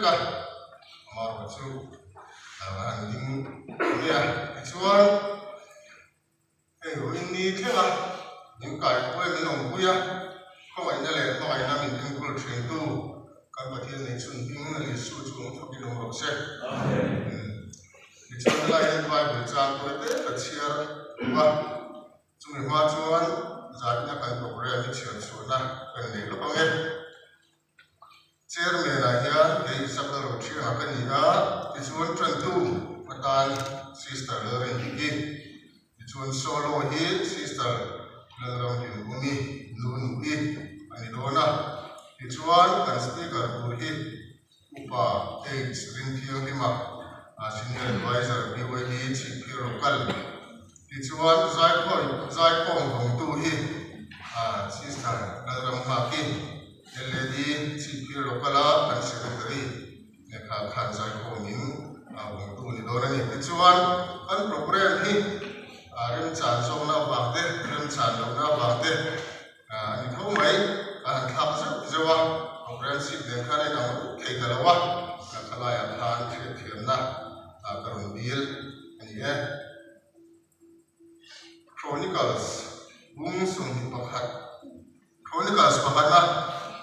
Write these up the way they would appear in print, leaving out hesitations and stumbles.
hlek a, amaherawhchu a han ding mai a. Tichuan hei vawiin ni thleng a, min kaihpuai min awmpui a, khawngaihna leh hmangaihna min enkawl thintu kan Pathian nei chhun hming Isu chu awm thakin awm rawh se. Tichuan helai hian Bible chang tawi te ka chhiar duh a. Chumi hma chuan zaina kan programme hi chhiar chhuahna kan nei lawk ang e. Chairman ah hian kei Isaac Lalrothianga ka ni a, tichuan tantu atan Sister Lalrindiki, tichuan solo hi Sister Lalramhlimbungi nu Nu'i a ni dawn a, tichuan kan speaker tur hi Upa H Rinthianghlima, Senior Adviser BYD Chhipphir Local. Tichuan Zaikhawm vawngtu hi Sister Lalramnghaki, LAD Chhipphir Local-a kan Secretary lehkha khan zaikhawmin vawngtu ni dawn a ni. Tichuan kan programme hi remchan zawkna avang te, remchan lohna avang te A ni tho mai, ka han thlak zeuh zeuh a, programme sheet nen khan a inang ruk thei ta lo a, khalaiah khan hriatthiamna ka rawn dil a ni e. Chronicles bung 21 Chronicles pakhatna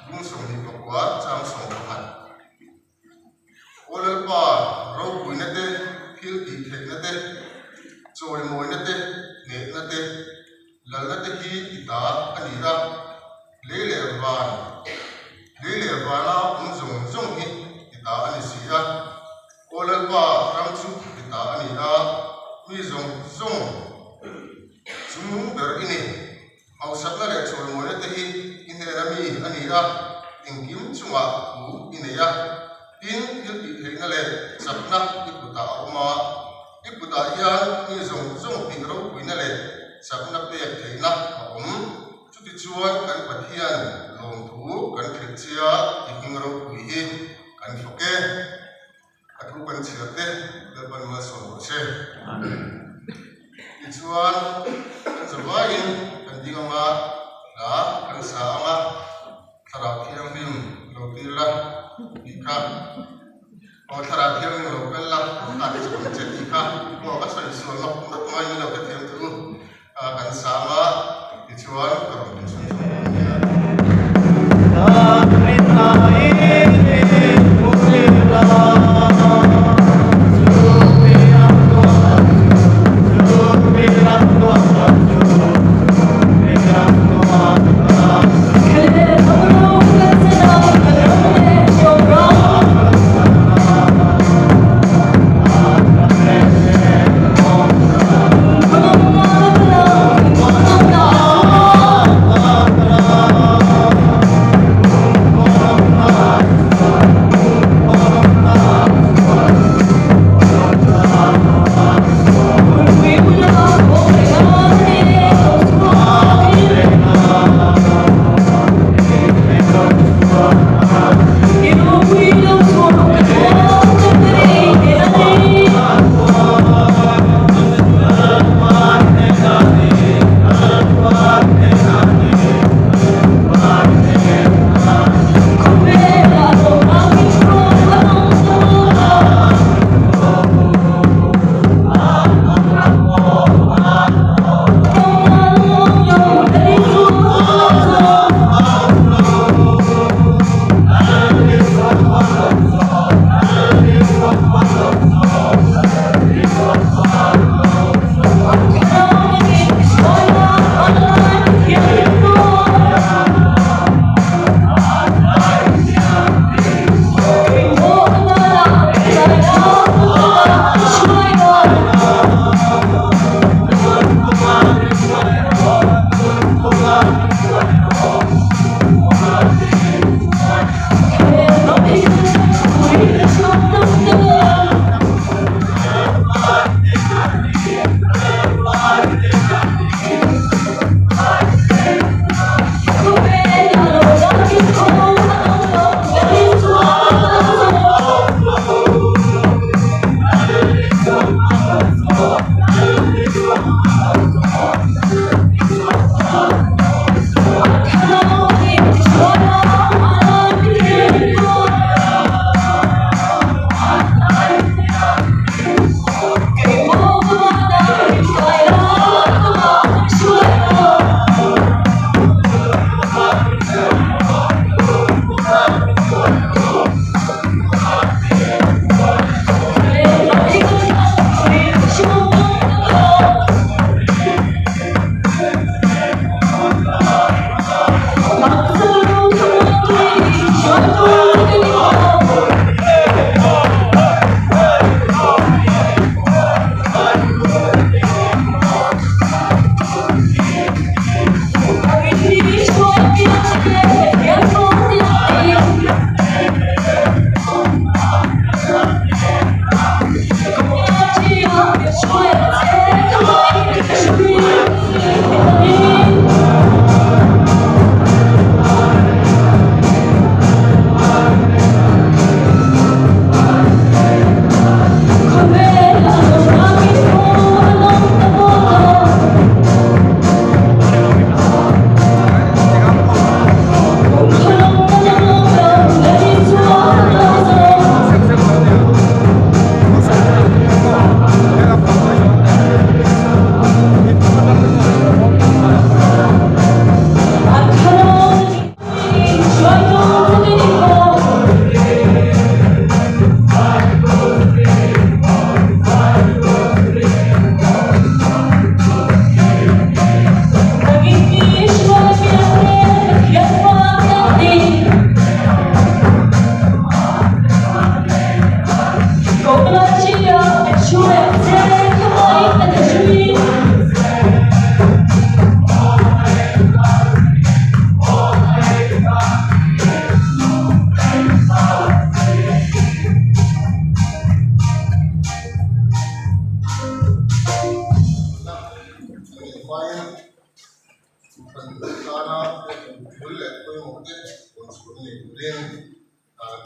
bung 29 chang 11. Aw Lalpa, ropuina te, thil tih theihna te, chawimawina te, hnehna te, lalna te hi i ta a ni a, lei leh van, lei leh vana awm zawng zawng hi i ta a ni si a. Aw Lalpa, ram chu i ta a ni a, mi zawng zawng chung ber i ni. Hausakna leh chawimawina te hi i hnena mi a ni a, engkim chungah thu i nei a. Tin, thil tih theihna leh chakna i kutah a awm a, i kutah hian mi zawng zawng tih ropuina leh chakna pek theihna a awm. Chutichuan kan Pathian lawmthu kan hrilh chia i hming ropui hi kan fak e. A thu kan chhiar te Lalpan malsawm rawh se. Tichuan kan zavaiin kan ding anga hla kan sa anga Thlarau Thianghlim lo tir la tih kha aw Thlarau Thianghlim lo kal la a ti chawp ang che tih kha aw ka sawi sual nawk nawk mai ni lo ka thiam thu kan sa anga tichuan ka rawn ti chhun chhun dawn nia.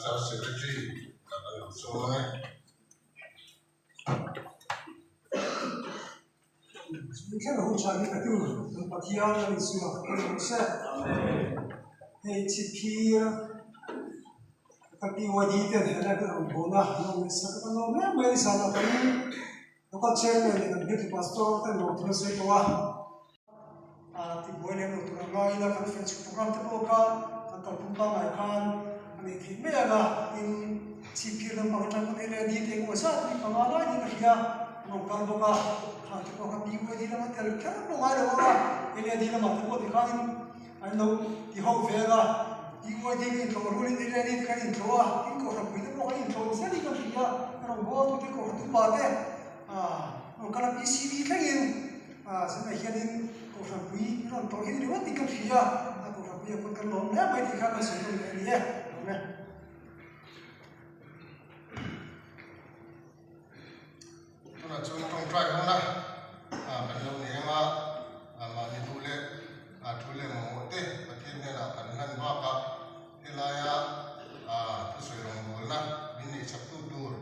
Church Secretary kan lo sawm ang e. Thil hun tha hi ka tu kan Pathian a Isua ka ni rawh se. Hei chhipphir ka PYD ten he lai kan rawn bawn a, an awm nasa ka kan lawm hle mai nizan ah kan local chairman leh kan biaktu pastor ten rawn thil an sawi tawh a. Tibuai lem lo tur a ngai ila kan feh chhuk program te pawh kha kan kalpum pangngai khan a neih theih mai ang a, tin chhipphir lampang atang pawn LED te engemaw zat hi panga lai niin ka hria an rawn kal bawk a, khang te pawh kha BYD lama tel kher pawh ngai lo ang a, LED lamah te pawh tikhanin an lo ti ho ve ang a, BYD kan intlawh rualin LED te kan intlawh a, tin kohhran pui te pawh kan intlawh zel in ka hria, a rawn bawl tu te kohhran upa te rawn kal a PCD thlengin. Chutah hianin Kohhran pui rawn tawh hi ringawt in ka hria a, Kohhran pui ah pawn kan lawm hle mai tih kha kan sawi nawn leh a ni e. Lawm e. Tunah chuan tawngtai ho na kan lo nei ang a, mahni duh leh thu leh mamawh te Pathian hnenah kan hlan bakah helaia thusawi rawngbawlna min neihchak tu tur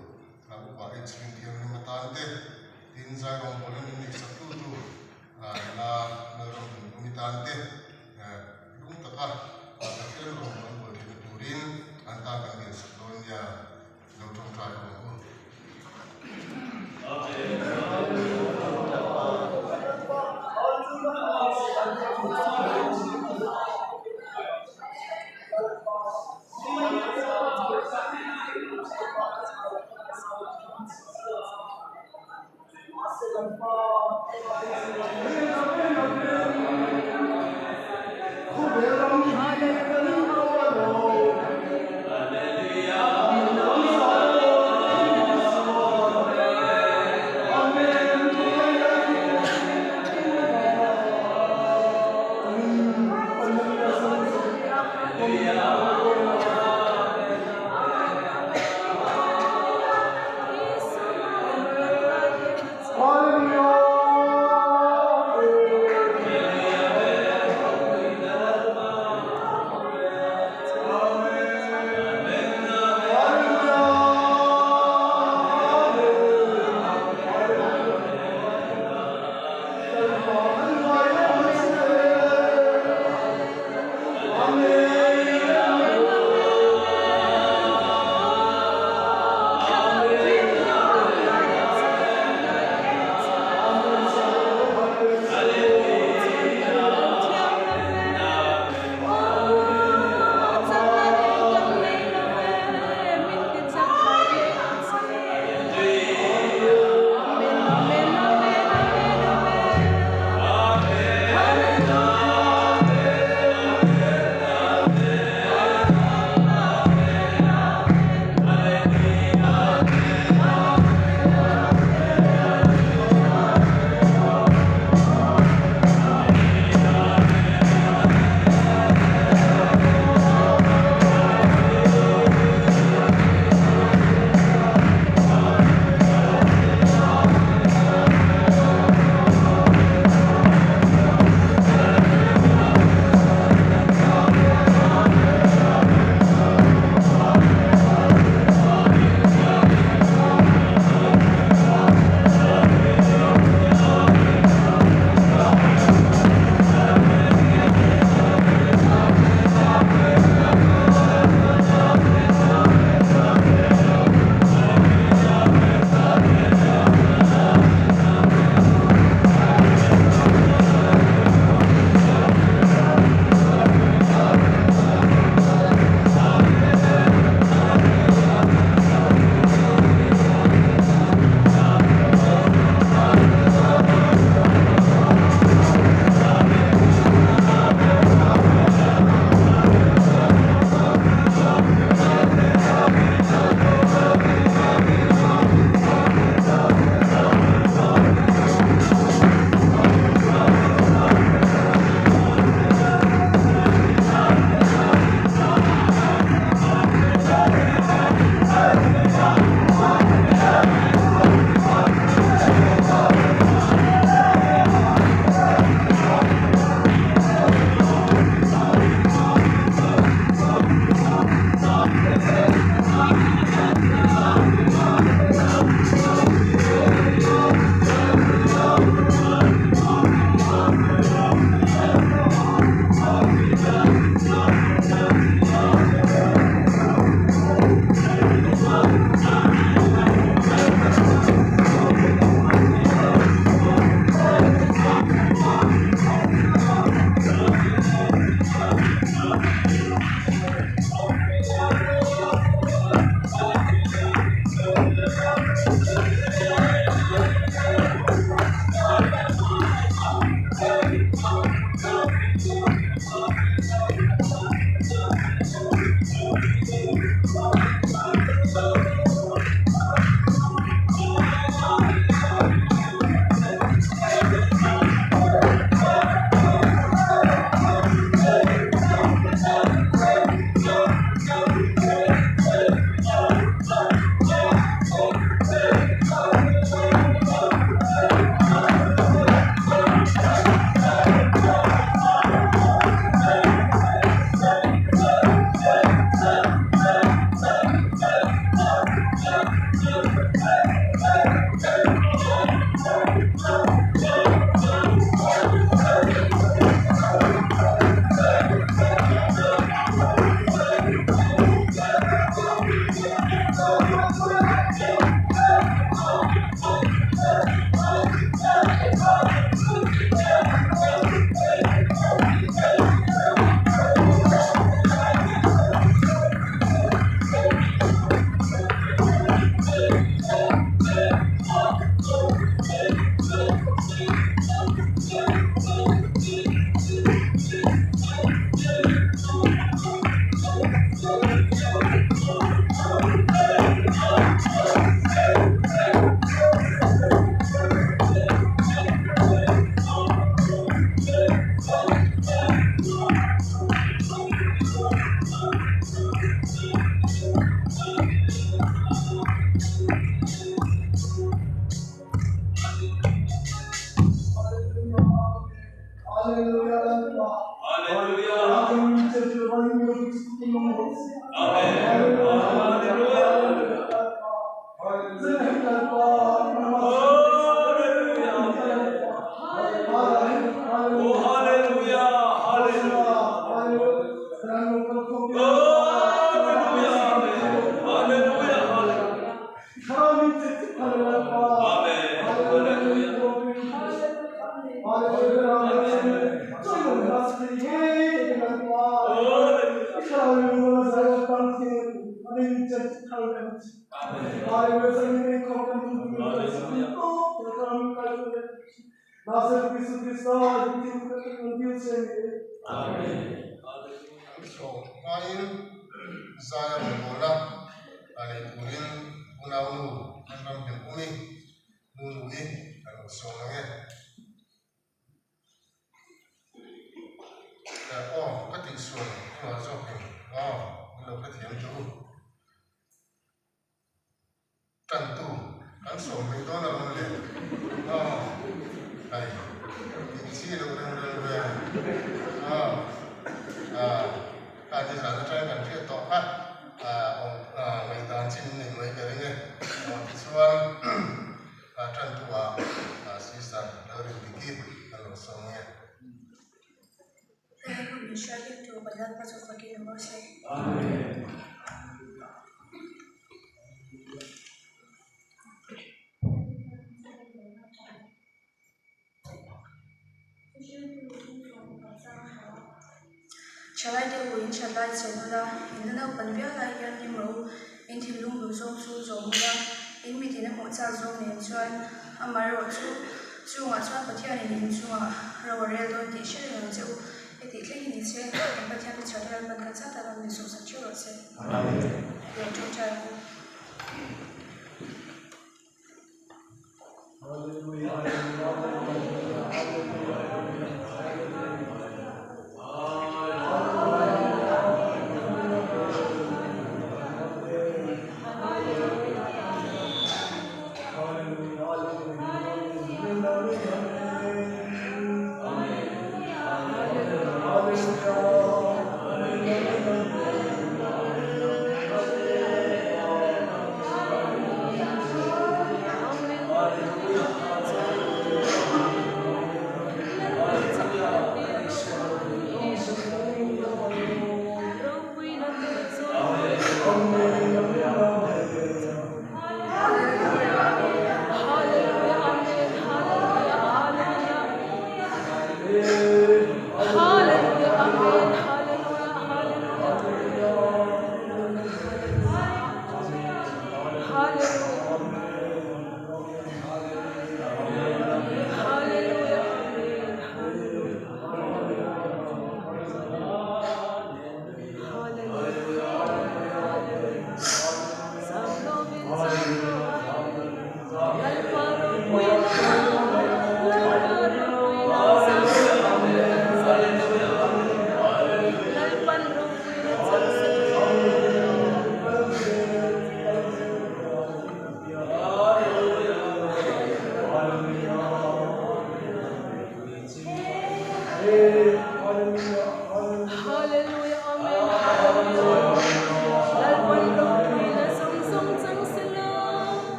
Upa H Rintiamrim atan te, tin zai rawngbawlna min neihsak tu tur nula Lalram Tumtumi tan te lung taka Pathian rawngbawlna bawl theihna turin an tan kan dilsak dawn nia lo tawngtai ho ang u. An sawm hmain zaia rawngbawlna a nei turin unaunu an ram hnem umi nu nui an lo sawm ang e. Aw ka tihsual engah zawkin aw min lo hrethiam teh u. Tantu kan sawm mai dawn a rawn le aw hei tih chi loh reng reng ve aw ah kha ni zan atangin kan hriat tawh kha ah awm ah ngaihdan chin nei mai ka ring e aw tichuan ah tantu ah ah sister Lalrindiki an lo sawm nge. Hei hun min hriat em tu kan Lalpa chu fakin awm rawh se. Thalai te u in that lai chhen ula, in la naupan viau lai hian hlim rawh u, in thinlung duh zawng chu zawm ula, in mitin a hmuh chak zawng nen chuan amaherawh chu chungah chuan Pathianin in chungah ro a rel dawn tih hre reng ang che u. Heti thleng hi ni se, kan Pathian te chhiar te lalpan kan zat a rawn insuh sak theuh rawh se. Leh ṭawngṭai ang u.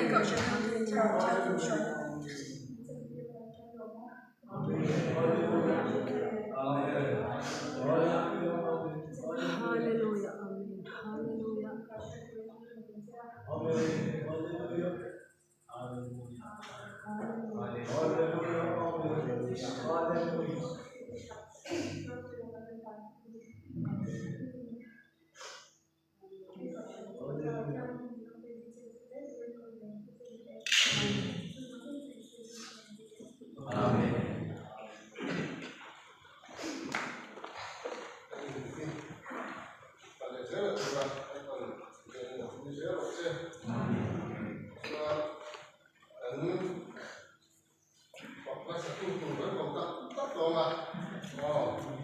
i kohhran hote Thlarau Thianghlim hruaina kan Hallelujah Amen Hallelujah.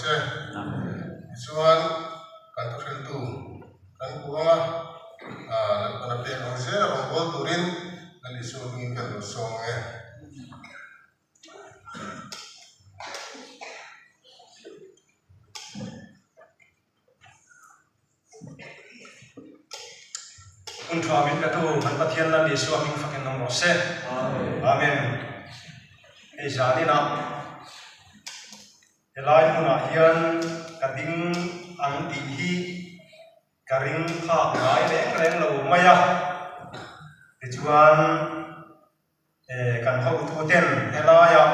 se. Tichuan, kan thuhriltu kan kuang a, Lalpana pek ang zel a rawngbâwl turin Lal Isua hmingin kan lo sawm ang e. Hun tha min petu kan Pathian Lal Isua hming fakin awm rawh se. Amen. Hei zaninah helai hmunah hian ka ding ang tih hi ka ring phak ngai reng reng lo mai a. Tichuan Kan hotuten helaia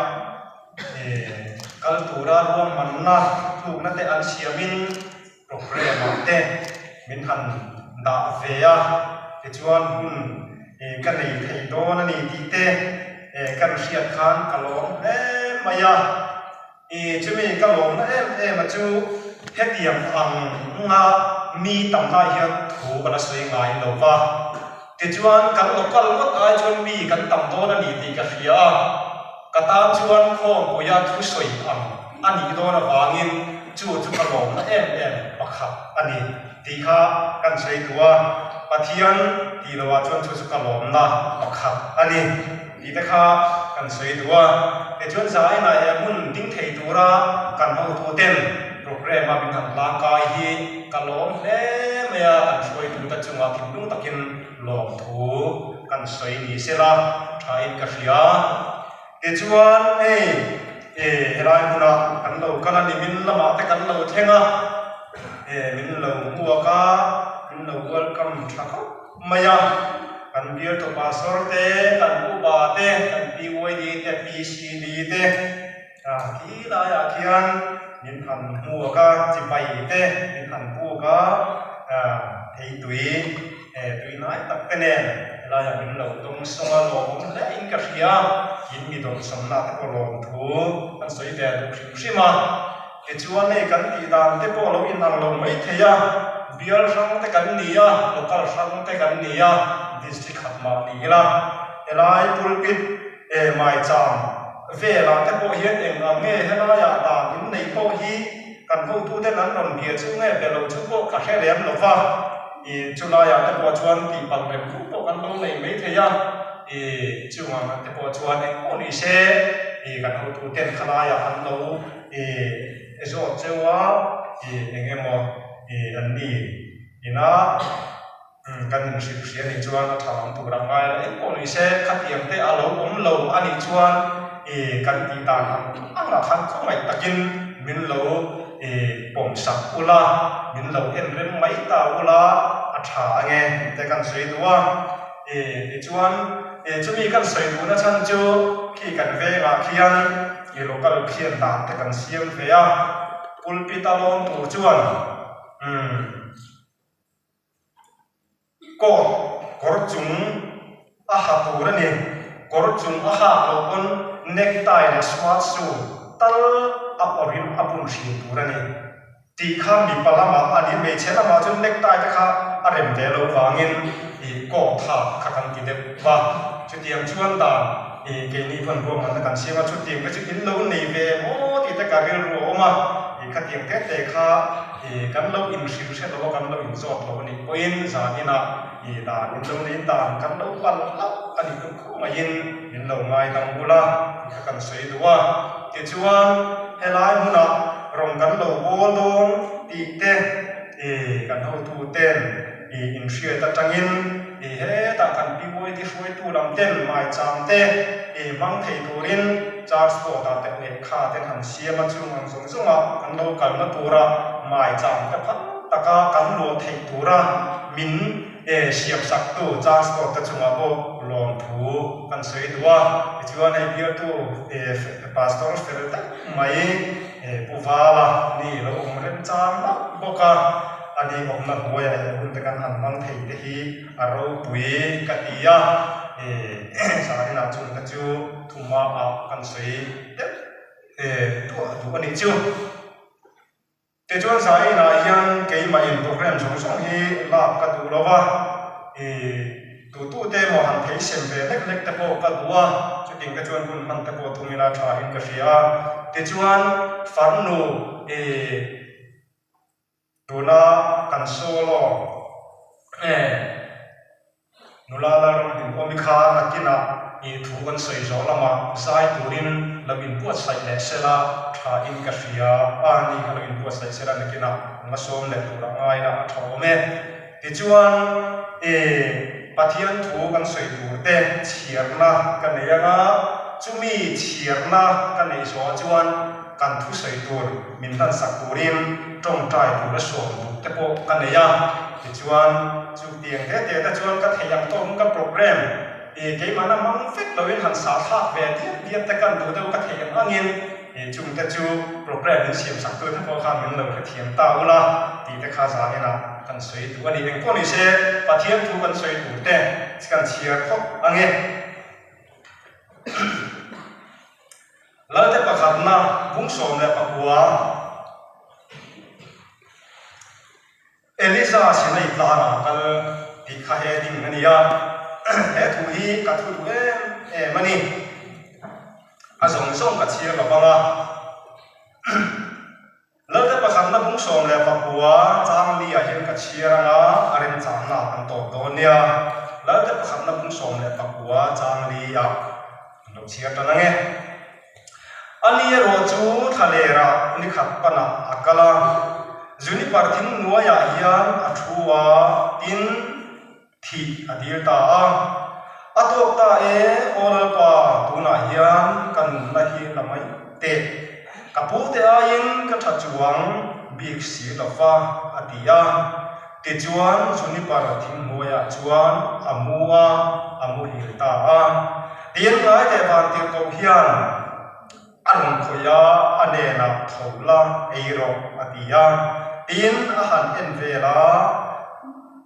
kal tura ruahmanna tlukna te an siamin programme ah te min han dah ve a, tichuan hun ka nei thei dawn a ni tih te kan hriat khan ka lawm hle mai a. Chumi ka lawmna em em a chu hetiang ang nga mi tam lai hian thu ka la sawi ngai lo va. Tichuan, kan local ngawt ai chuan mi kan tam dawn a ni tih ka hria a, ka tan chuan khawmpuia thusawi ang a nih dawn avangin chu chu ka lawmna em em pakhat a ni tih kha kan sawi duh a, Pathian tih lohah chuan chu chu ka lawmna pakhat a ni tih te kha kan sawi duh a. Tichuan, zainah he hmun ding thei tura kan hotuten Programme a min han hlangkai hi ka lawm hle mai a, kan hruaitute chungah thinlung takin lawmthu kan sawi ni sela thain ka hria. Tichuan hei e helai hmunah kan lo kal a ni, min lamah te kan lo thleng a, e min lo hmuak a, min lo welcome tha khawp mai a, kan bialtu pastor te, kan upa te, kan PYD te, PCD te, A khi laiah khian min han hmuak a, chibai te min han buk a, theitui tui hnai tak te nen helaiah min lo dawng sawng a, lawmawm hle in ka hria, in mi dawnsawmna te pawh lawm thu an sawi ve duh hrim hrim a, tichuan hei kan tih dan te pawh a lo inang lo mai thei a, bial hrang te kan ni a, local hrang te kan ni a, district khat mah ni ila helai pulpit Maicham velah te pawh hian eng ang nge helaiah dan in nei pawh hi kan hotuten an rawn bia chu nge be lo chu pawh ka hre lem lo va, i chulaiah te pawh chuan tihpalh rem rum pawh kan lo nei mai thei a, i chung ang te pawh chuan eng pawh ni se i kan hotuten khalaiah an lo i zawt cheu a, i eng emaw i an ni ina. Kan inhrilh hria nih chuan a tha ang tur a ngai lo. Engpawh ni se khatiang te a lo awm lo a nih chuan ih kan tih dan ang angah khan khawngaih takin min lo ih pawm sak ula, min lo en rem mai ta ula a tha ange tih te kan sawi duh a. Ih tichuan ih chumi kan sawi duhna chhan chu khi kan vengah khian ih local khian dan te kan siam ve a, pulpit a lawn tur chuan umm. Coat kawr chung a ha tur a ni. Kawr chung a hak loh pawn necktie leh smart shoe tal a awrhin a bun hrin tur a ni. Tih kha mipa lamah a ni. Hmeichhe lamah chuan necktie te kha a rem ve loh vangin ih coat hak kha kan ti deuh va. Chutiang chuan dan ih keini pawn ruahmanna kan siam a, chutiang te chu in lo nei ve maw tih te ka rilru a awm a, ih khatiang te te kha. Ih kan lo inhrilh hre lo a, kan lo inzawt lo a nih pawhin zaninah ih dan in lo nei dan kan lo pal hlauh a nih duh khawp maiin min lo ngaidam bul a tih kha kan sawi duh a. Tichuan helai hmunah rawng kan lo bawl dawn tih te ih kan hotuten ih inhriat atangin ih hetah kan PYD hruaitu lam ten maicham te ih hmang thei turin Charge board ah te lehkha ten han siam a, chung ang zawng zawng a kan lo kalna tura maicham te phal taka kan luah theih tura min siam sak tu charge board te chungah pawh lawmthu kan sawi duh a. Tichuan hei bialtu Pastor fel tak mai Pu Vala ni lo awm remchang mauh bawk a, ani awmna hnuaiah he hun te kan han hmang thei te hi a ropui ka ti a, Zaninah chung te chu Thuma ah kan sawi deuh duah duh a nih chu. Tichuan Zainah hian keimahin program zawng zawng hi lak ka duh lo va, tutute emaw han thei sem ve lek lek te pawh ka duh a, chuting te chuan hun hman te pawh tum ila tha in ka hria a. Tichuan farnu i tuna kan solo nula Lalramhlimawmi kha nakinah i thu kan sawi zawh lamah zai turin lo inbuatsaih leh sela tha in ka hria a ni kha lo inbuatsaih sela nakinah an la sawm leh turah ngaina a tha awm e. Tichuan i Pathian thu kan sawi tur te chhiarna ka nei anga chumi chhiarna ka neih zawhah chuan kan thu sawi tur min hlansak turin tawngtai tura sawm duh te pawh ka nei a. Tichuan chutiang te te te chuan ka theih ang tawk ka program i keimahna hmang vek loin han sahthlak ve diak diak te kan duh deuh ka theih ang angin i chungte chu program min siam sak tu te pawh khan min lo hrethiam ta ula tih te kha zah enah kan sawi duh a ni. Engpawh ni se Pathian thu kan sawi tur te kan chhiar khawp ang e. Lalte pakhatna bung 19. Elisa Sinai tlangah kal tih kha heading a ni a, he thu hi ka thu duh em em a ni. A zawng zawng ka chhiar lo vang a. Lalte pakhatna bung 19 changli ah hian ka chhiar anga a remchangna kan tawp dawn nia. Lalte pakhatna bung 19 changli ah kan lo chhiar tan ange. A ni erawh chu thlalerah ni khat panah a kal a, Juniper thing hnuaiah hian a thu a, tin, thih a dil ta a. A tawk ta e, Aw Lalpa, tunah hian ka nunna hi la mai teh. Ka pute aiin ka tha chuang bik si lo va, a ti a. Tichuan, Juniper thing hnuaiah chuan a mu a, a muhil ta a. Tin, ngaiteh vantirhkoh hian a rawn khawih a, a nenah tho la, ei rawh, a ti a. Tin, a han en vel a,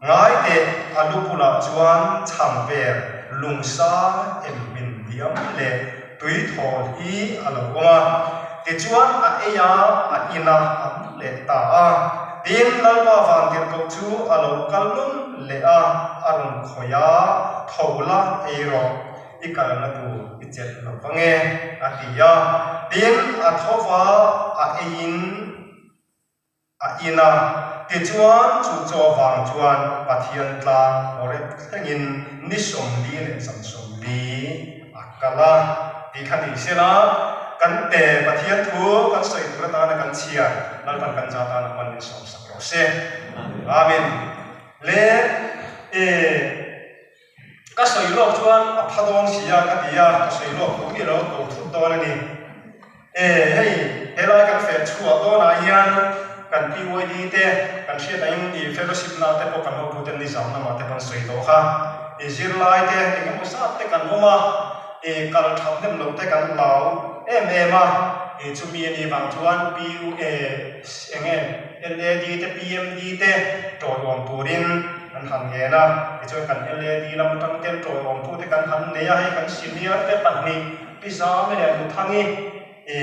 ngaiteh a lu bulah chuan chhangper lungsa em hmin diam leh tui thawl hi a lo awm a. Tichuan a ei a, a in a, a mu leh ta a. Tin, Lalpa vantirhkoh chu a lo kal nawn leh a, a rawn khawih a, Tho la, ei rawh, i kalna tur i chelh lo vang e, a ti a. Tin, a tho va, a eiin a in a. Tichuan, chu chaw vang chuan Pathian tlang Horeb thlengin ni 40 leh zan 40 a kal a tih kha ni sela, kan te Pathian thu kan sawi tur atana kan chhiar Lalpan kan za tana man min sawmsak rawh se. Amen. Le e ka sawi lawk chuan a pha dawn si a ka ti a, ka sawi lawk duh miah lo a ko thut dawn a ni. E hei helai kan feh chhuah dawnah hian kan PYD te kan hriat angin i fellowship na te pawh kan hotu ten nizam lamah te pawh an sawi tawh kha. I zirlai te engemaw zat te kan awm a, i kal that hnem lo te kan lau em em a, i chumi a nih vang chuan PUA enge LAD te PMD te tawiawm turin an han ngen a, tichuan kan LAD lam atang ten tawiawm tute kan han nei a, hei kan senior te pahnih Pi Zame leh Muthangi i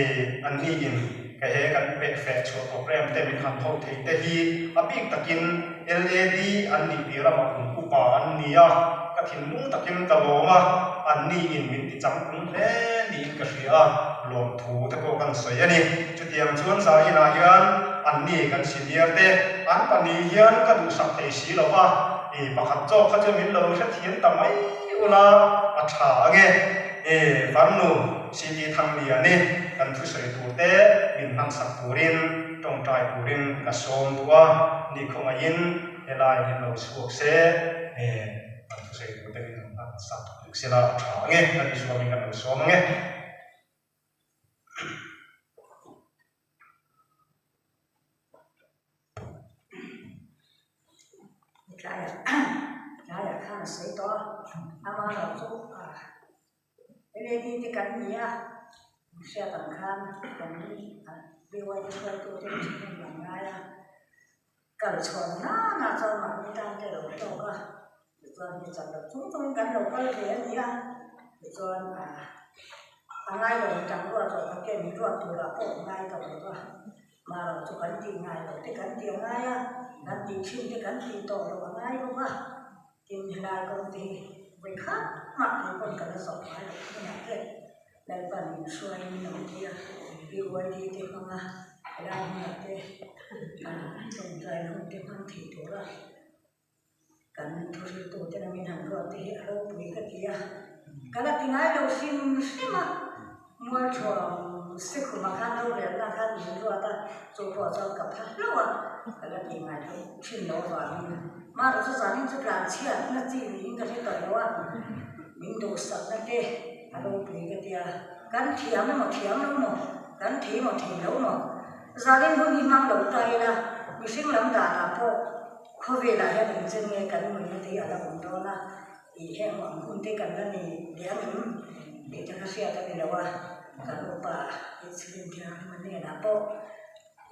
an ni in ka he kan peh feh chhuah program te min han ho thei te hi a bik takin LAD an nih piah lamah kum upa an ni a, ka thinlung takin ka lawm a, an ni in min ti changtlung hle niin ka hria a, lawmthu te pawh kan sawi a ni. Chutiang chuan Zainah hian an ni kan senior te an pahnih hian ka duhsak thei si lo va, i pakhat zawk kha chu min lo hrethiam ta mai ula a tha ange. E farnu CT Thangliani kan thusawi tur te min hmansak turin tawngtai turin ka sawm duh a, ni khawngaihin helai min lo chhuak se, e kan thusawi tur te min han hmansak duh sela a tha ange, kan Isuamin kan lo sawm ange. Tlaiah tlaiah khan a sawi tawh a, ama erawh chu led te kan ni a, hriat ang khan kan BYD hruaitu te thihnem an ngai a, kal chhuah nana chuan mahni tan te a lo hlawk a, tichuan hei chan loh chung chungin kan lo kal ve a ni a, tichuan a ngai lo tang ruat ruat ang ke min ruat turah pawh a ngai tawh lo va. Mah chu kan tih ngai loh te kan tih a ngai a, kan tih thin te kan tih tawh loh a ngai bawk a, tin helai kawng te hi vawi khat mah kei pawn ka la zawh ngai loh hmunah te. Lalpan min hruaiin min awmpui a, BYD te hmanga helai hmunah te tawngtai hun te hmang thei tura kan thuhriltu te min han ruat te hi a ropui ka ti a, ka la ti ngai lo hrim hrim a, Mualthuam Sikhuma khan rorelna khan min ruat a, chu pawh chuan ka pha hlauh a, ka la ti ngai lo thin lo avangin mahrawh chu zanin chu tlanchhiatna chi niin ka hre tawh lo a, min duhsakna te a ropui ka tia, kan thiam emaw thiam lo maw, kan thei emaw thei lo maw, zanin hun hi hmang lo ta ila mihring lam danah pawh khawvelah hian engchen nge kan nunna te hi a la awm dawn a. Ih heng ang hun te kan la nei leh ang em tih te kha hriat a ni lo a, kan upa Insulin Thianghlim a hnenah pawh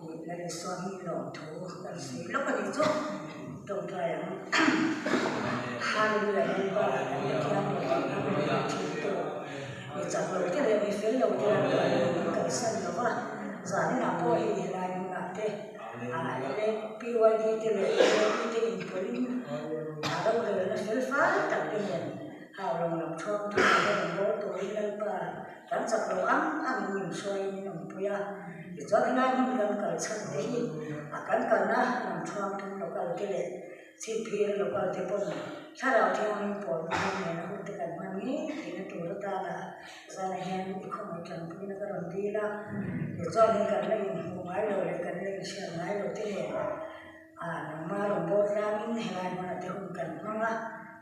ih Lalisua hi lawmthu kan sawi lawk a nih chu tawngtai ang. Hallelujah Lalpa kan Pathian leh kan hmangaih thin tu mi chak lo te leh mi fel lo te lalpa hi min kalsan lo va, zaninah pawh hei helai hmunah te PYD te leh BJP te inpawlhin a rorelna fel fai tak te nen Haulawng lam thuam thu te rawn bawl turin Lalpa kan chak lo ang angin min hruaiin min awmpui a. Tichuan helai hmun kan kal chhan te hi a kan kalna lam thuam thum local te leh Chhipphir local te pawn Thlarau Thianghlim pawl hmang nena hun te kan hman ngei theihna tur atana Zanah hian i khawmawih tanpuina ka rawn dil a, tichuanin kan la inhmuh ngai lo leh kan la inhriat ngai lo te nen ah nangma rawn bawr tlangin helai hmunah te hun kan hmang a,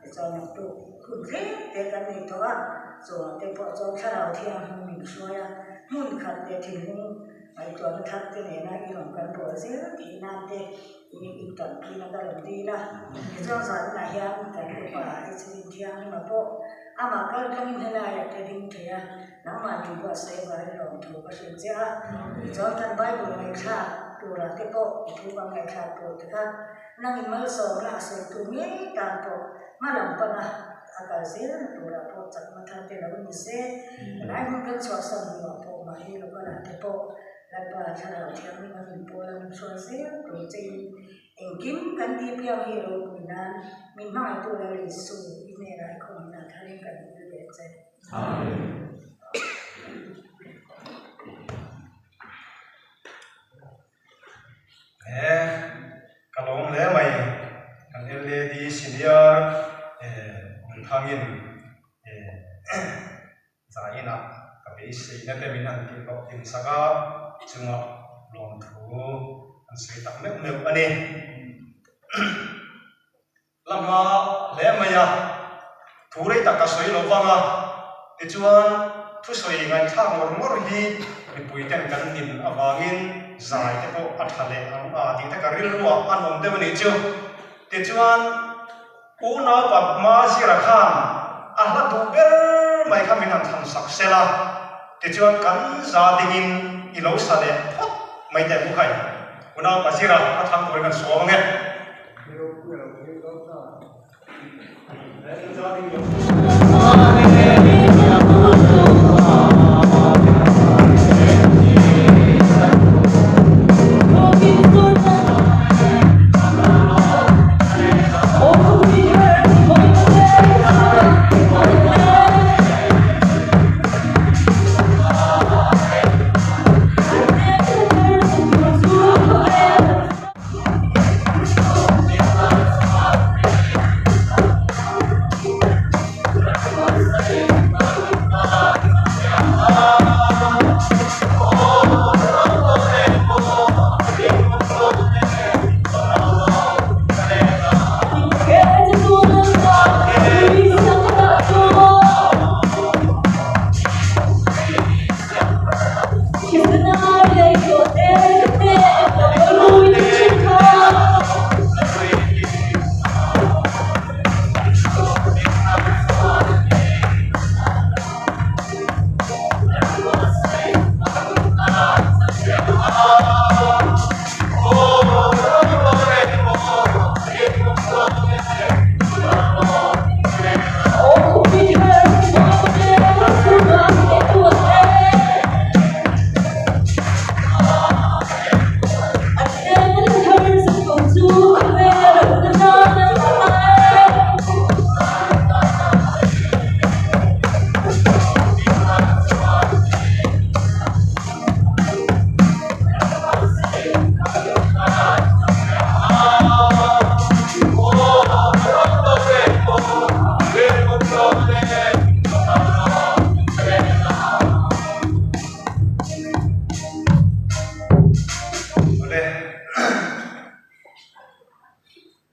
tichuan naktuk hun tlem te kan nei tawh a, chungah te pawh chuan thlarau thianghlim min hruai a, hmun khat leh thinlung ngaihtuahna thar te nena i rawn kan bawl zel theih nan te i intanpuina ka rawn dil a, tichuan zanah hian kan upa Hichin Thianghlima pawh Amah kal tlangin helaiah te ding thei a, nangmah min buatsaih avangin lawmthu ka hrilh che a. Tichuan kan Bible ngaihthlak turah te pawh i thu kan ngaihthlak tur te kha nangin malsawmna a sawitu ngei tan pawh hma lam pana a kal zelna turah pawh chakna thar te lo ni se. Helai hmun kan chhuahsan hnuah pawh mahni lokalah te pawh Lalpa Thlarau Thianghlim a min pawl a min hruai zel tur chein Engkim kan tih piang hi ropui nan min hmangaihtu Lal Isu i hnenah i khawngin a tharin kan dil ve che. Amen. He ka lawm hle mai kan LAD senior Nunthangin Zainah ka beiseina te min han tih hlawh tin sak a, chungah lawmthu an sawi tak meuh meuh a ni. La hma hle mai a, thu rei tak ka sawi lo vang a, tichuan thusawi ngaihthlak ngawr ngawr hi mipui ten kan nin avangin zai te pawh a tha leh ang a tih te ka rilruah an awm deuh a nih chu. Tichuan. Unau Padma Zira khan a hla duh ber mai kha min han thlan sak sel a, tichuan kan za dingin i lo sa leh phawt mai teh Bukhai. Unau Pa Zira a thlang turin kan sawm ange.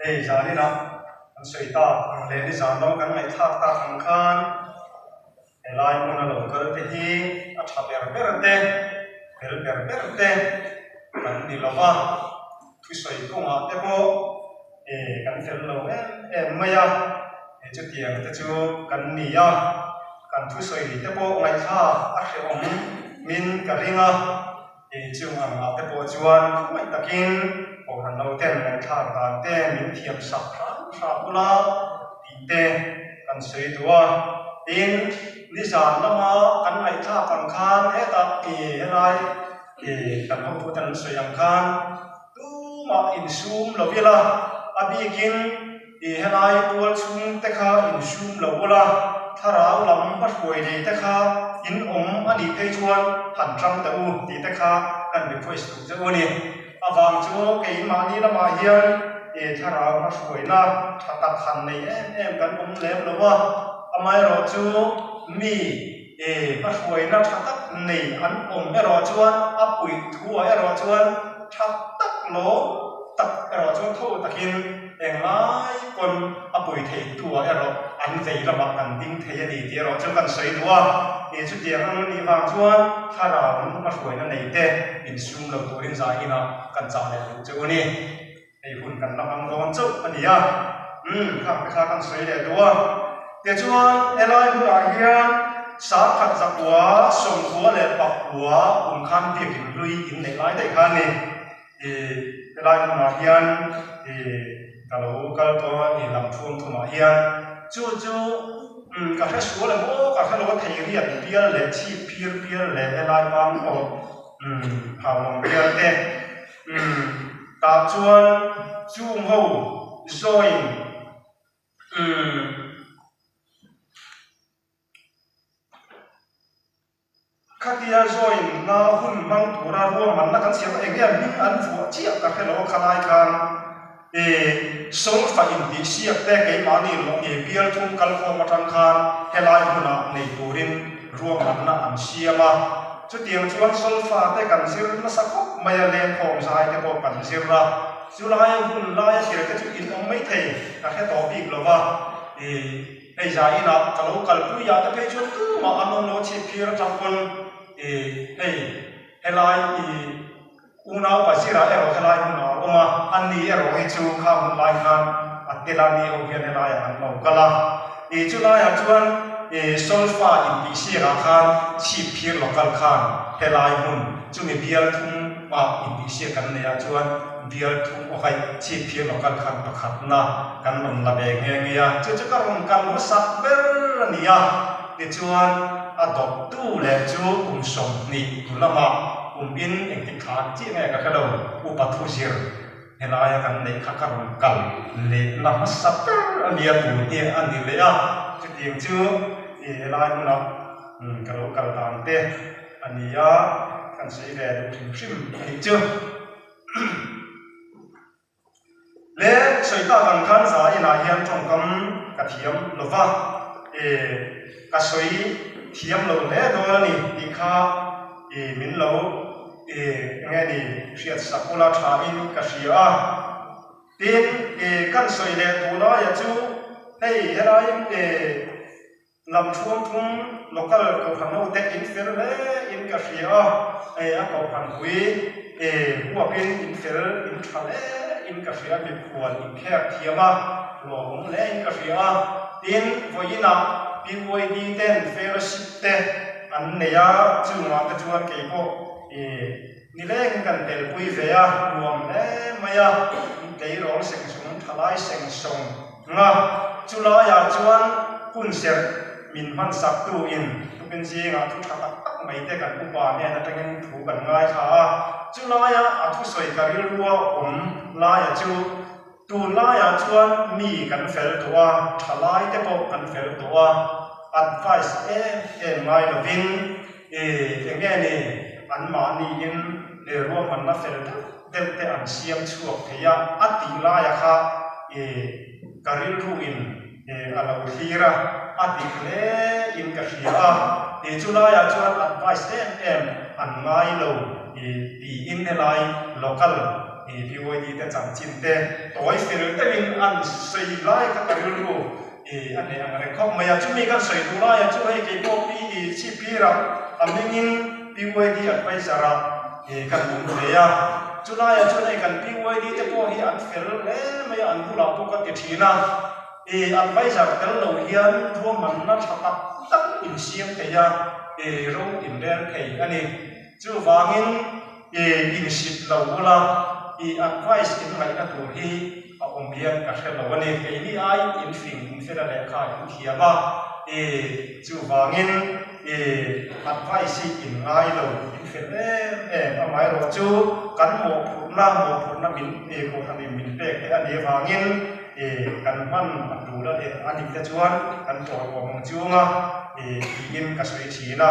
Hei zaninah kan sawi tak ang leh nizan lam kan ngaihthlak tak ang khan helai hmuna lo kal te hi a tha ber ber te, fel ber ber te kan ni lo va, thusawi kawngah te pawh kan fel lo em em mai a, chutiang te chu kan ni a, kan thusawi te pawh ngaihthlak a hrehawm min ka ring a. Kei chung ang ah te pawh chuan khawngaih takin Kohhran lo ten ngaihthlak dan te min thiam sak hram hram ula tih te kan sawi duh a. Tin, nizan lama kan ngaihthlak ang khan hetah i helai i kan hotute an sawi ang khan tumah insum lo ila, a bikin I helai tual chhung te kha in hrum lo ula, thlarau lam a hruai nei te kha in awm a nih phei chuan han tang teh u tih te kha kan request duh che u a ni. Avang chu keimahni lamah hian i thlarau a hruaina tha tak han nei em em kan awm lem lo a, amaherawhchu mi i hmahruaina tha tak nei an awm erawh chuan a puih thuah erawh chuan tha tak lawm tak erawh chuan tho takin Englai pawn a pui thei tu ah erawh an vei lamah kan ding thei a ni tih erawh chu kan sawi duh a, ih chutiang ang a nih vang chuan thlarau hmahruaina nei te insum lo turin zai inah kan chah leh duh che u ni. Hei hun kan la hmang dawn chauh a ni a, umm khang te kha kan sawi leh duh a. Tichuan helai hmunah hian Sangkhat zakua sawmkua leh pakua kum khan biakin hlui inneih lai daih kha a ni. I helai hmunah hian i ka lo kal tawh a, i lam thuam thumah hian chu chu ka hre sual em aw, ka hre lo a thei riat bial leh chhip phir bial leh helai bang pawh phau ang bial te tah chuan chung ho join Khatia join na hun hmang tura ruahmanna kan siam a, eng nge hming an vuah chiah ka hre lo a khalai khan e solfa intih siak te keimahni lawh nge bial thum kalkhawm atang khan helai hmunah nei turin ruahmanna an siam a, chutiang chuan solfa te kan zir nasa khawp mai a, lengkhawm zai te pawh kan zir a, chulai hun laia tel te chu in awm maithei ka hre tawh bik lo va e. Hei zai inah ka lo kalpui ah te phei chuan tumah an awm lo a chhip phir atang pawn i hei helai i unau pazira erawh helai hmunah a awm a, a ni erawh hi chu khang hun lai khan a tel a ni ho hian helaiah an lo kal a, i chulaiah chuan i solfa intihsiak ah khan chhip phir local khan helai hmun chumi bial thum ah intihsiak kan neih ah chuan Bial thum aw hai chhip phir local khan pakhatna kan rawn la ve nghe nghe a, chu chu ka rawn kal hmasak ber a ni a, tichuan a dawttu leh chu kum 20 hnu lamah kum in engtik thla chiah nge ka hre lo, upa thu zir helaia kan neih kha ka rawn kal lehna hmasa ber a nia tun hi a ni leh a, chutiang chu i helai hmunah ka lo kal dan te a ni a, kan sawi ve duh hrim hrim a nih chu. Le sawi tak ang khan za inah hian tawngkam ka thiam lo va, e ka sawi thiam lo hle dawn a ni tih kha e min lo e enge ni hriat sak ula tha in ka hria a. Tin e kan sawi leh duh laia chu hei helai e Lam thuam thum local kohhran ho te in fel hle in ka hria a, hei a kohhran pui e huap in in fel in tha hle in ka hria mikhual in khek thiam a, lawmawm hle in ka hria a, tin vawiin ah PYD ten fellowship te an nei a, chungah te chuan kei pawh e nileng in kan telpui ve a, nuam hle mai a, tleirawl sengsung thalai sengsawng. Nga, chu laiah chuan hun serh min hmansak tu in tukin zingah thu tha tak tak mai te kan upa hnen atangin thu kan ngaithla a, chu laia a thusawi ka rilrua awm laia chu tun laiah chuan mi kan fel tawh a, tha lai te pawh kan fel tawh a, advice em em ngai lovin i eng nge ni anmahniin ruahmanna fel deuh deuh te an siam chhuak thei a, a tih laia kha i ka rilru in a lo thlir a, a dik hle in ka hria a, i chu laiah chuan advice em em an ngai lo i tiin helai local i. BYD te chanchin te tawi fel deuhin an sawi lai kha ka rilru a nei ang reng khawp mai a. Chumi kan sawi duh laiah chu hei kei pawh PE chhipphirah a hmingin BYD advisor ah kan awm ve a. Chulaiah chuan hei kan BYD te pawh hi an fel hle mai a, an bulah pawh ka ti thin a. Advisor tel lo hian ruahmanna tha tak tak insiam thei a, ro inrel thei a ni. Chuvangin i insit lo ula, i advice in ngaihna tur hi a awm hian ka hre lo a ni. Keini aiin in fing, in fela lehkha in thiam a, i chuvangin i advice hi in ngai lo, in fel em em. Amaherawhchu kan mawhphurhna, mawhphurhna min kohhranin min pek te a nih avangin i kan hman a tul a a nih te chuan kan tawiawm ang chunga i tiin ka sawi thin a,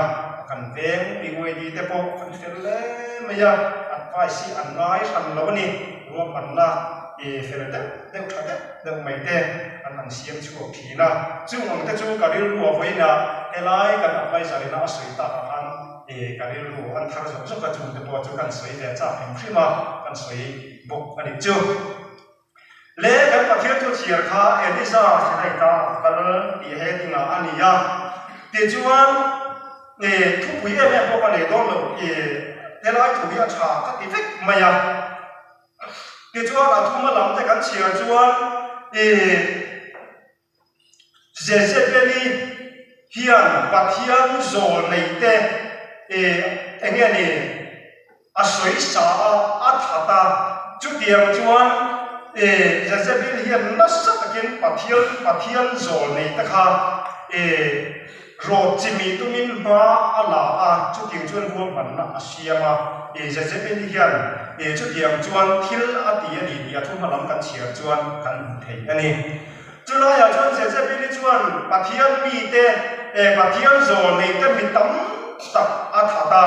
kan veng PYD te pawh an fel hle mai a, advice hi an ngai hran lo a ni, ruahmanna i fel deuh deuh tha deuh deuh mai te an han siam chhuak thin a, chung ang te chu ka rilru a vawiinah helai kan adviser ina a sawi tak ah khan i ka rilru an thar zawk zawk a, chung te pawh chu kan sawi ve chak hrim hrim a, kan sawi bawk a nih chu. Le kan Pathian chu chhiar kha Elisa Sinaita a kal tih heading ah a ni a, tichuan thupui em em pawh ka nei dawn lo i helai thu hi a tha ka ti vek mai a, tichuan a thuma lam te kan chhiar chuan i Jezebeli hian Pathian zawl nei te eng nge ni a sawi sa a, a that a, chutiang chuan Jezebel hian nasa takin Pathian Pathian zawl nei te kha Rawt chimi tumin hma a la a, chutiang chuan ruahmanna a siam a. Jezebeli hian chutiang chuan thil a ti a ni tih a thuhma lam kan chhiar chuan kan hmu thei a ni. Chulaiah chuan Jezebeli chuan Pathian mite, Pathian zawl neite mi tam tak a that a,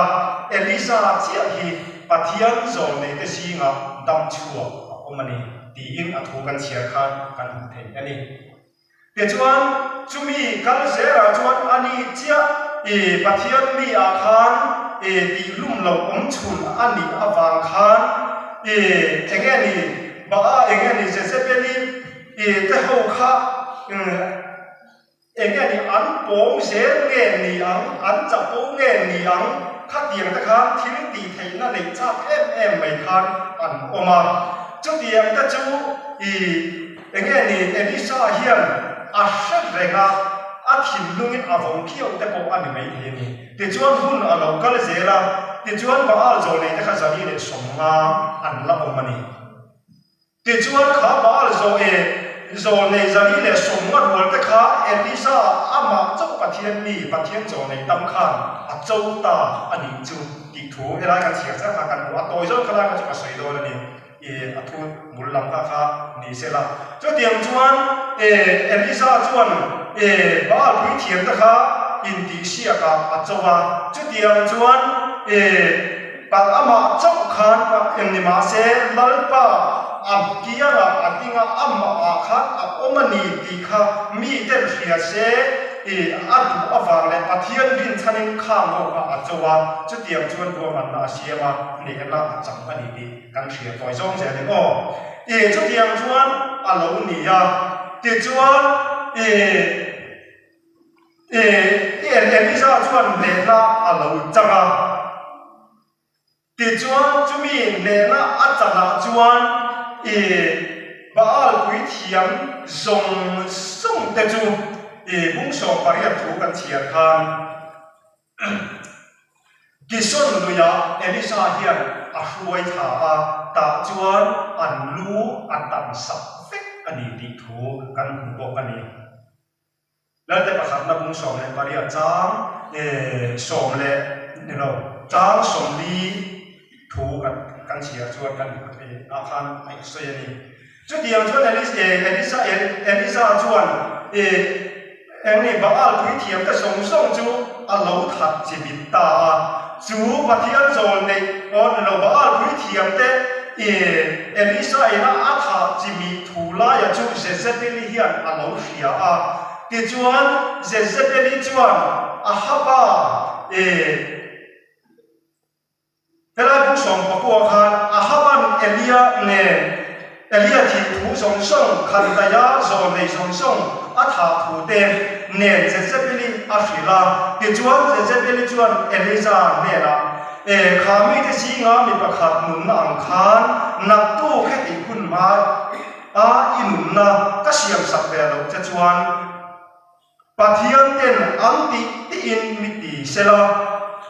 Elisa chiah hi Pathian zawl neite zingah dam chhuak a awm a ni tiin a thu kan chhiar khan kan hmu thei a ni. Tichuan, chumi kal zelah chuan a ni chiah i Pathian mi ah khan i tihhlum lo awm chhun a nih avang khan i enge ni Ba'a enge ni Jezebeli i te ho kha enge ni an pawng zel nge ni ang, an chapo nge ni ang khatiang te khan thil tih theihna neih chak em em mai khan an awm a. Chutiang te chu i Enge ni Elisa hian a hre reng a, a thinlungin a vawng khiau te pawh a ni mai thei a ni. Tichuan hun a lo kal zel a, tichuan Baal zawlei te kha zali leh 50 an la awm a ni. Tichuan kha Baal zawh e zawlnei 150 rual te kha Elisa amah chauh Pathian mi, Pathian zawlnei dam khan a cho ta a nih chu tih thu helai kan chhiar chiah kha kan hmu a, tawi zawk khalai kha chu ka sawi dawn a ni. I a thu bul lam kha kha ni se la. Chutiang chuan e Elisa chuan e Baal puithiam te kha intihsiak ah a cho a. Chutiang chuan e pa amah chauh khan eng ni mah se Lalpa a kiangah a ding a, amah ah khan a awm a ni tih kha miten hria se e a duh avang leh Pathian rinchhanin khang ho kha a cho a. Chutiang chuan ruahmanna a siam a, hnehna a chang a ni tih. Kan hria tawi zawng zel in aw. I chutiang chuan a lo ni a, tichuan i i Elisa chuan hnehna a lo chang a, tichuan chumi hnehna a chanah chuan i Baal puithiam zawng zawng te chu i bung 18 thu kan chhiar khan, Kison luiah Elisa hian a hruai thla a, tah chuan an lu a tan sak vek a ni tih thu kan hmu bawk a ni. Lalte pakhatna bung 18 chang sawm leh ni lo chang 40 thu kan chhiar chuan kan hmu thei ah khan a insawi a ni. Chutiang chuan Elisa Elisa chuan eng ni Baal puithiam te zawng zawng chu a lo that chimit ta a. Chu Pathian zawl neih aw ni lo Baal puithiam te Elisa ina a thah chimih thu laia chu Jezebeli hian a lo hria a. Tichuan Jezebeli chuan Ahaba. Helai bung 14 khan Ahaban Elia nen Elia thih thu zawng zawng, Khandaia zawl nei zawng zawng a thah thu te nen Jezebeli a hrilh a. Tichuan Jezebeli chuan Elija hnenah, E, kha mite zinga mi pakhat nunna ang khan naktuk heti hun hma a i nunna ka siamsak ve loh che chuan, Pathian ten an tih tiin mi ti sela,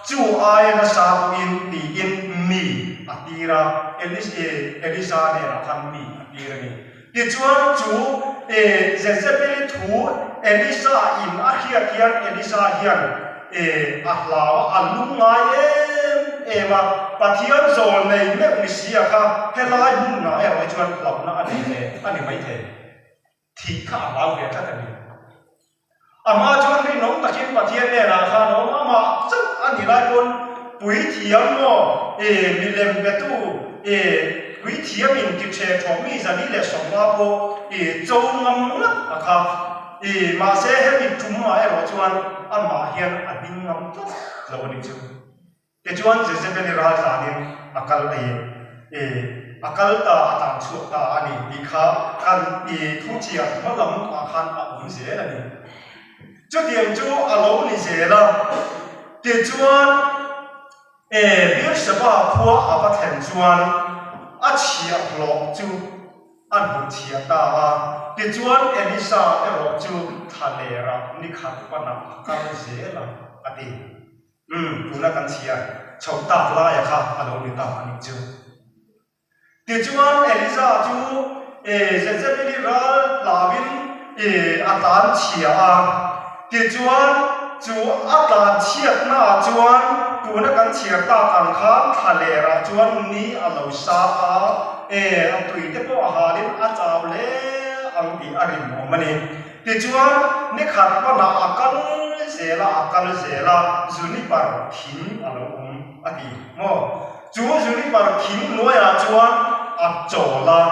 chu aia nasa pawhin tiin mi a tir a, Elisa hnenah khan mi a tir a ni. Tichuan chu Jezebeli thu Elisa in a hriat hian Elisa hian a hlau a, a lungngai em em a, Pathian zawl nei meuh ni si a kha helai hmunah erawh hi chuan hlauhna a nei ve a ni maithei. Thih kha a hlau ve tlat a ni. Amah chuan rinawm takin Pathian hnenah khan a awm a, amah chauh a nih lai pawn puithiam maw e milem betu e puithiam in ti ṭheh ṭhawh mi 150 pawh e cho ngam ngat a kha e mahse hemi ṭumah erawh chuan amah hian a ding ngam tlat lo a nih chu. Tichuan Jezebeli ral tlanin a kal ei e, a kal ta, a tlan chhuak ta a ni tih kha kan i thuchiah hma lam ah khan a awm zel a ni. Chutiang chu a lo ni zel a, tichuan e Beersheba khua a va thlen chuan a chhiahhlawh chu a hnutchhiah ta a. Tichuan Elisa erawh chu thlalerah nikhat panah a kal zel a, a ti. Umm, tuna kan chhia chho tak laia kha a lo ni ta a nih chu. Tichuan Eliza chu e Jezebeli ral hlauin e a tlan chhia a. Tichuan chu a tlan chhiatnaah chuan tuna kan chhiar tak ang khan thlalerah chuan ni a lo sa a, e a tui te pawh a halin a chau hle ang tih a rinawm a ni. Tichuan, ni khat hmanah a kal zel a, a kal zel a, Juniper thing a lo awm a ti maw? Chu Juniper thing hnuaiah chuan a chawl a,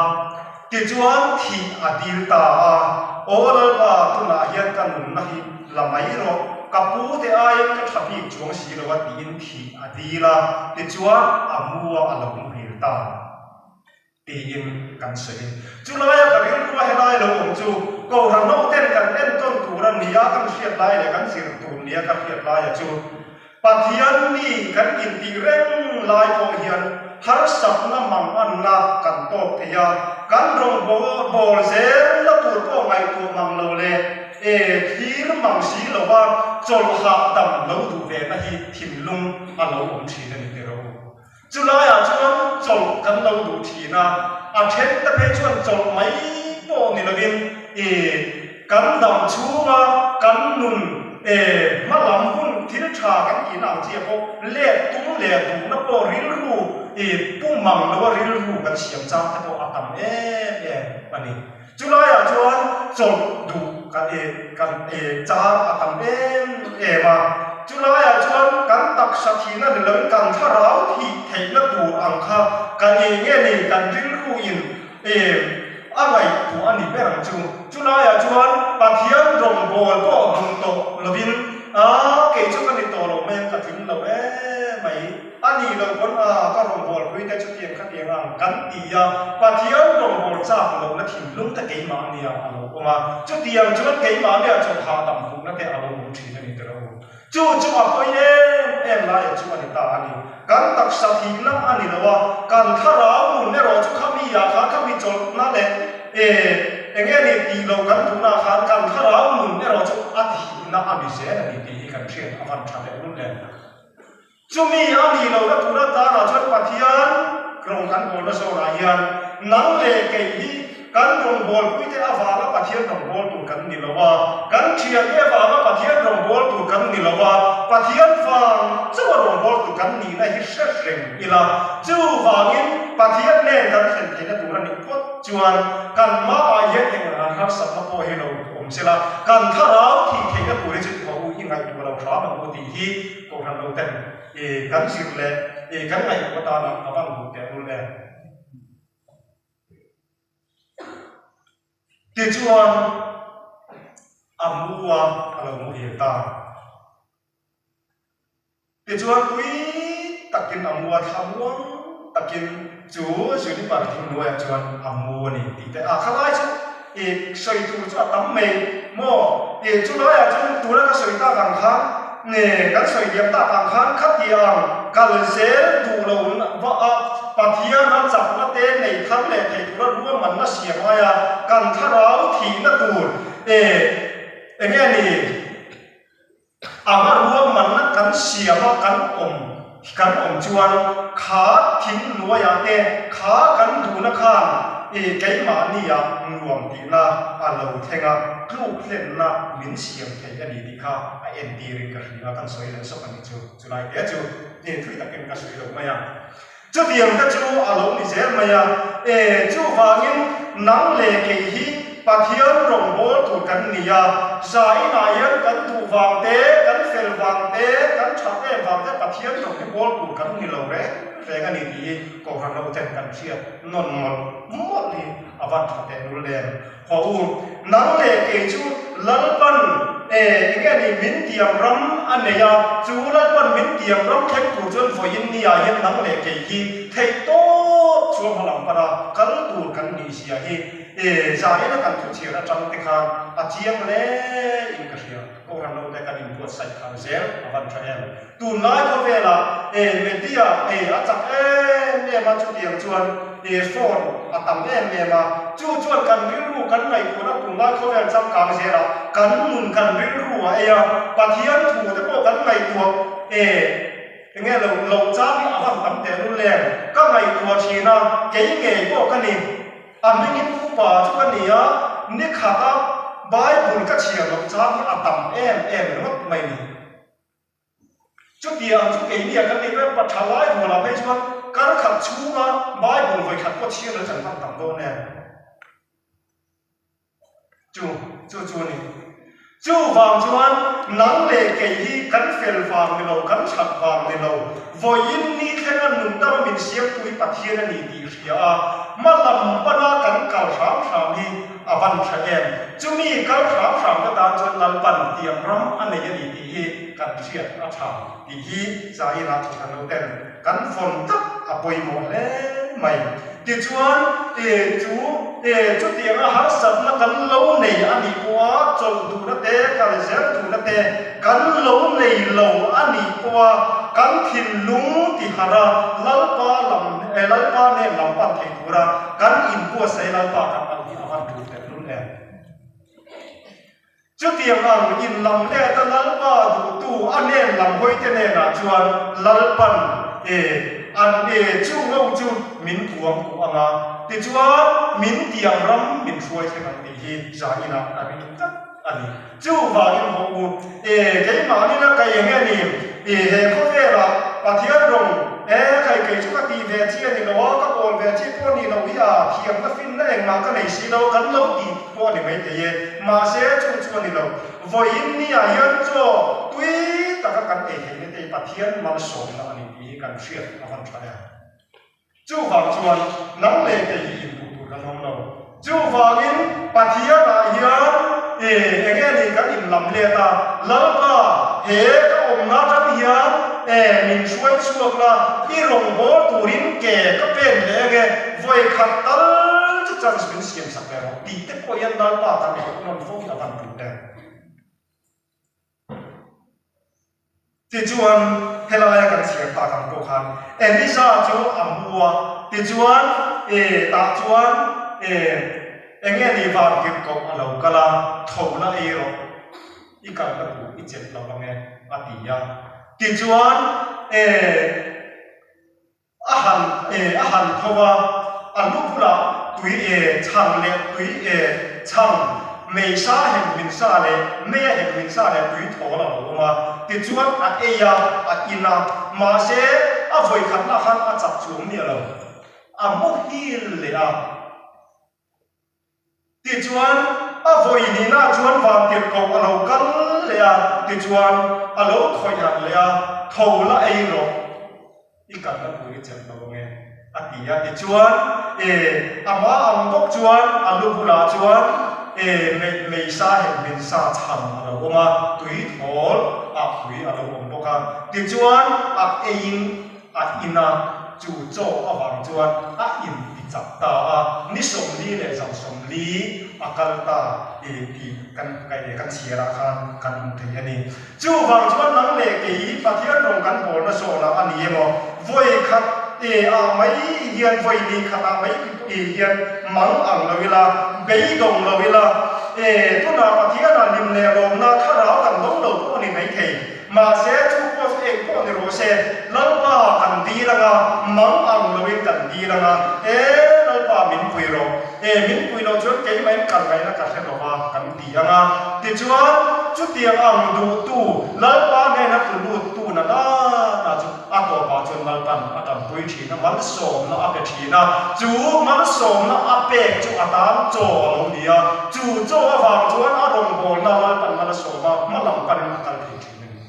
tichuan thih a dil ta a, Aw Lalpa, tunah hian ka nunna hi la mai rawh, ka pu te aiin ka tha bik chuang si lo a tiin thih a dil a, tichuan a mu a, a lo muhil ta. Tiin kan sawi. Chu laia ka rilrua helai lo awm chu Kohhran ho ten kan entawn tur a nia kan hriat lai leh kan zir tur nia ka hriat laia chu Pathian mi kan intih reng lai pawh hian harsatna manganna kan tawk thei a, kan rawngbâwl zelna tur pawh ngaihtuah mang lo leh e thlir mang si lova chawlhah dam lo duh vena hi thinlung a lo awm thin a ni tiraw u. Chulaiah chuan chawlh kan lo duh thin a, a then te phei chuan chawlh mai pawh ni lovin i kan dam chhunga kan nun e hma lam hun thil tha kan tihna ang chiah pawh let tum leh duhna pawh rilru i pu mang loa rilru kan siam chang te pawh a tam em em a ni. Chulaiah chuan chawlh duh kan e kan e chang a tam em em a, chulaiah chuan kan taksa thihna ni loin kan thlarau thih theihna tur ang kha kan eng nge ni kan rilru in e a ngaihtuah a ni ber ang chu. Chulaiah chuan Pathian rawngbâwl pawh duh tawh lovin a kei chu ka ni tawh lo mai ang ka tling lo em mai. A nih loh pawn a ka rawngbâwl pui te chutiang khatiang ang kan ti a, Pathian rawngbâwl châk lohna thinlung te keimahnia a lo awm a, chutiang chuan keimahnia chawlh hahdam hmuhna te a lo awm ṭhin a ni tiraw u. Chu chu a pawi em em laia chu a ni ta a ni. Kan taksa thihna a ni lo a, kan thlarau nun erawh chu khami ah khan khami chawlhna leh e eng nge ni tih loh kan duhna ah khan kan thlarau nun erawh chu a thihna a ni zel a ni tih hi kan hriat a van ṭha leh lul em. Chumi a nih lohna tura tanah chuan Pathian rawng kan bawlna zawnah hian nang leh kei hi kan rawngbawlpuite avanga Pathian rawngbâwl tur kan ni lo a, kan thiante avanga Pathian rawngbâwl tur kan ni lo a, Pathian vang chauha rawngbâwl tur kan nihna hi hre reng ila. Chuvangin Pathian nen kan thlen theihna tur a nih phawt chuan kan hmaah hian eng ang harsatna pawh hi lo awm sela, kan thlarau thih theihna tur hi chu thaw u i ngaihtuah lo hram ang u tih hi Kohhran lo ten i kan zir leh i kan ngaihtuah atana a van duh teh lul em? Tichuan a mu a, a lo muhil ta. Tichuan pui tak. takin a mu a, thlamuang takin chu Juniper thing hnuaiah chuan a mu a ni tih te a khalai chu i sawi tur chu a tam mai maw? I chulaiah chuan tuna ka sawi tak ang khan nge kan sawi diam tak ang khan khatiang kal zel duh lo va a Pathiana chakna te nei thar leh thei tura ruahmanna siam aia kan thlarau thihna tur e enge ni? Anga ruahmanna kan siam a kan awm kan awm chuan kha thing hnuaiah te kha kan duhna khan i keimahnia nuam tihna a lo thleng a, tluk hlenna min siam thei a ni tih kha a entirin ka hria a, kan sawi leh sawk a nih chu. Chulai te chu i thui takin ka sawi lo mai a. Chutiang te chu a lo ni zel mai a, e, chuvangin nang leh kei hi Pathian rawngbâwl tur kan ni a, zainah hian kan duh vang te, kan fel vang te, kan that em vang te Pathian rawng hi bâwl tur kan ni lo reng reng a ni tih hi Kohhran ho ten kan hriat nawn mawlh mawlh hi a van tha teh lul em. Haw u, nang leh kei chu Lalpan e, enge ni min tiam ram a nei a, chu Lalpan min tiam ram thleng tur chuan vawiin nia hian nang leh kei hi theih tawp chuan hma lam pana kal tur kan nih zia hi e, zaina kan thuchhiar atang te khan a chiang hle in ka hria. Kohhran ho te kan inbuatsaih thar zel a van tha em. Tunlai khawvelah e media e a chak em em a, chutiang chuan e phone a tam em em a, chu chuan kan rilru kan ngaihtuahna tunlai khawvel changkang zelah kan nun kan rilru a ei a, Pathian thu te pawh kan ngaihtuah e enge lo lo chang hi a van tam tehlul em, ka ngaihtuah thin a, kei ngei pawh ka ni. A hmingin upa chu ka ni a, ni khata Bible ka chhiar loh chang hi a tam em em ringawt mai ni. Chutiang chu keini a kan nih vek pa tha lai rualah phei chuan kar khat chhunga Bible vawi khat pawh chhiar lo chan hman tam dawn em? Chu chu chu a ni. Chuvang chuan nang leh kei hi kan fel vang ni lo, kan that vang ni lo, vawiin ni thlenga nungdama min siamtu hi Pathian a ni tih hria a, hma lam pana kan kal hram hram hi a van tha em? Chumi kal hram hram te tan chuan Lalpan tiang ram a nei a ni tih hi kan hriat a tha tih hi Zaina thawhhran lo ten kan vawn tlat a pawimawh hle mai. Tichuan, e chu e chutianga harsatna kan lo nei a nih pawha chawlh duhna te, kal zel duhna te kan lo nei lo a nih pawha kan thinlung tiharh a, Lalpa lam e Lalpa nen lam pan thei tura kan inbuatsaih Lalpa kan al hi a van tul tehlul em? Chutiang ang in lam let a Lalpa duhtu a nen lam hawi te nenah chuan Lalpan e an e chu ngo chu min kuam kuh ang a, tichuan min tiang ram min hruai thleng ang tih hi zainah a ring tlat a ni. Chuvangin hawh u, e keimahni la kai eng nge ni? E he khawvelah Pathian rawng e khai kei chu ka tih ve chi a ni lo a, ka bawl ve chi pawh a nih loh hi a, thiamna finna engmah ka nei si lo, kan lo ti pawh a ni maithei e. Mahse chung chu a ni lo. Vawiin niah hian chaw tui taka kan ei theihna te hi Pathian malsawmna a ni tih hi kan hriat a van tha em. Chuvang chuan nang leh kei hi induh tur kan awm lo. Chuvangin Pathianah hian e enge ni kan inlam let a, Lalpa he ka awmna atang hian e min hruai chhuak la, i rawngbâwl turin ke ka pen leh enge vawikhat tal chu chance min siam sak ve rawh tih te pawh hian Lalpa kan hawk nawn fo hi a van tul em. Tichuan, helaia kan chhiar tak ang pawh khan Elisa chu a hmu a, tichuan e tah chuan e eng nge ni van tirhkoh a lo kal a, tho la ei rawh, i kalna tur i chelh lo ang e a ti a. Tichuan e. A han e a han tho a, a lu bulah tui e chhang leh tui e chhang, mei sa hem min sa leh mei a hem min sa leh tui thawl a lo awm a, tichuan a ei a, a in a, mahse a vawikhatna khan a chak chuang miah lo, a muhil leh a. Tichuan, a vawi hnihna chuan vantirhkoh a lo kal leh a, tichuan, a lo khawih harh leh a, Tho la ei rawh, i kalna tur i chelh lo ange, a ti a. Tichuan, e, amah ang bawk chuan a lu bulah chuan, e, mei, mei sa hem min sa chhang a lo awm a, tui thawl ah tui a lo awm bawk a. Tichuan, a eiin. a in a, chu chaw avang chuan a intichak ta a, ni 40 leh zan 40 a kal ta tih kan kan chhiarah khan kan hmu thei a ni. Chuvang chuan nang leh kei Pathian rawng kan bawlna zawnah a ni emaw, vawi khat e ah mai hian vawi ni khat ah mai hian mang ang lo ila, beidawng lo ila, e tunah Pathianah hlim leh lawmna thlarau kan dawng lo pawh a ni maithei. Mahse chu pawh chu eng pawh ni rawh se, Lalpa kan dil anga, mang ang loin kan dil anga, e Lalpa min pui rawh, e min pui loh chuan keimahin kal ngaihna ka hre lo va kan ti anga. Tichuan chutiang ang duhtu Lalpa hnena tlu luttu na nana chu a tawpah chuan Lalpan a tanpui thin a, malsawmna a pe thin a, chu malsawmna a pek chu a tan chaw a lo ni a, chu chaw avang chuan a rawngbawlna Lalpan mal a sawm a, hma lam panin a kal thei thin a ni.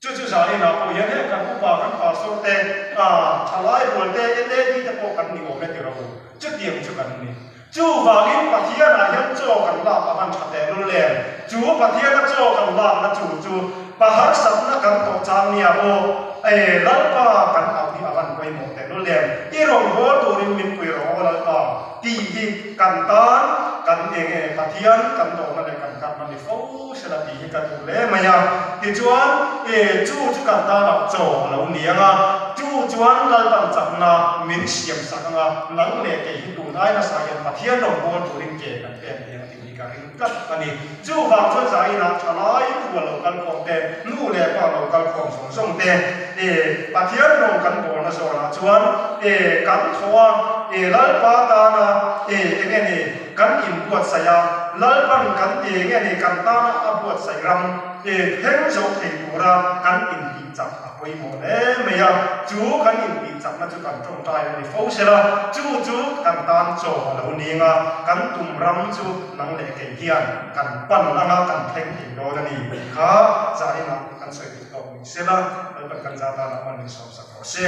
Chu chu zaninah pawh hian heng kan upa, kan pastor te, thalai rual te, LAD te pawh kan ni awm e ti rawh u. Chutiang chu kan ni. Chuvangin Pathianah hian chaw kan lak a van tha tehlul em? Chu Pathiana chaw kan lakna chu chu pa harsatna kan tawh chang nia aw, e Lalpa kan auh hi a van pawimawh tehlul em? I rawngbâwl turin min pui rawh aw Lalpa tih hi kan tan kan eng e Pathian kan tawhna leh kan karna ni fo sela tih hi ka duh hle mai a. Tichuan e chu chu kan tanah chaw a lo ni ang a, chu chuan Lalpan chakna min siam sak ang a, nang leh kei hi tun ai nasa hian Pathian rawngbâwl turin ke kan pek thei ang tih hi ka ring tlat a ni. Chuvang chuan zainah thalai rual lo kal khawm te, nu leh pa lo kal khawm zawng zawng te, e Pathian rawng kan bâwlna zawnah chuan e kan thaw a, e Lalpa tana e eng nge ni kan inbuatsaih a, Lalpan kan e nge ni kan tana a buatsaih ram e thleng zo thei tura kan intih chak a pawimawh hle mai a, chu kan intih chakna chu kan tawngtai a ni fo sela, chu chu kan tan chaw a lo ning a, kan tum ram chu nang leh kei hian kan pan anga kan thleng thei dawn a ni tih kha zainah kan sawi duh tawk ni sela, Lalpan kan za tanah hman min sawmsak rawh se.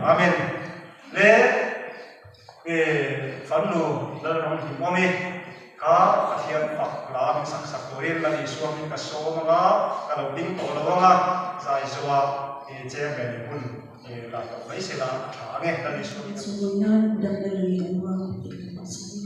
Amen. Le e fannu Lalram Hlimawmi kha Pathian fak hla min sak sak turin Lal Isua hming ka sawm anga ka lo ding tawh lo anga zai zuah e chairman in hun e la tawh mai sela a tha ange Lal Isua hming ka Chungin nan damna lui kan ruang tih kan sawi.